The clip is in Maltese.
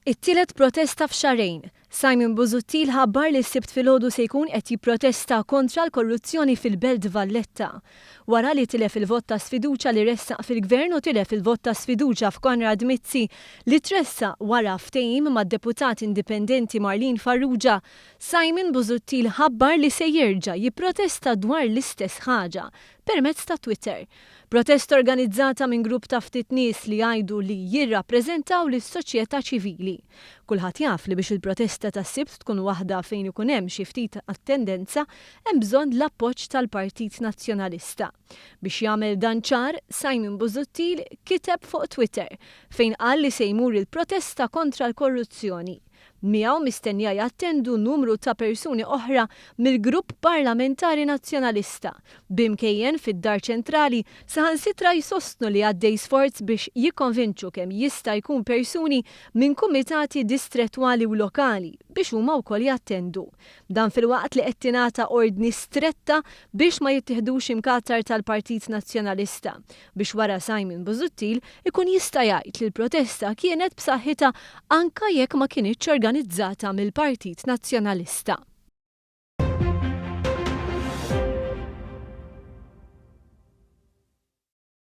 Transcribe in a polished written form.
It-tielet protesta f'xahrejn. Simon Busuttil ħabbar li s-Sibt filgħodu se jkun qed jipprotesta kontra l-korruzzjoni fil-Belt Valletta. Wara li tilef il-vot ta' sfiduċa li ressaq fil-Gvern u tilef il-vot ta' sfiduċa f'Konrad Mizzi li tressaq wara ftehim mad-deputat indipendenti Marlene Farrugia, Simon Busuttil ħabbar li se jerġa' jipprotesta dwar l-istess ħaġa permezz ta' Twitter. Protesta organizzata minn grupp ta' ftit nies li jgħidu li jirrappreżentaw lis-soċjetà ċivili. Kulħadd jaf li biex il-protesta tas-Sibt tkun waħda fejn ikun hemm xi ftit attendenza, hemm bżonn l-appoġġ tal-Partit Nazzjonalista. Biex jagħmel dan ċar, Simon Busuttil kiteb fuq Twitter fejn qal li se jmur il-protesta kontra l-korruzzjoni. Miegħu mistennija jattendu numru ta' persuni oħra mill-Grupp Parlamentari Nazzjonalista, b'imkejjen fid-Dar Ċentrali saħansitra jsostnu li għaddej sforz biex jikkonvinċu kemm jista' jkun persuni minn kumitati distrettwali u lokali biex huma wkoll jattendu. Dan filwaqt li qed tingħata ordni stretta biex ma jittieħdux imkatar tal-Partit Nazzjonalista biex wara Simon Busuttil ikun jista' jgħid li l-protesta kienet b'saħħitha anke jekk ma kinitx organizzata mill-Partit Nazzjonalista.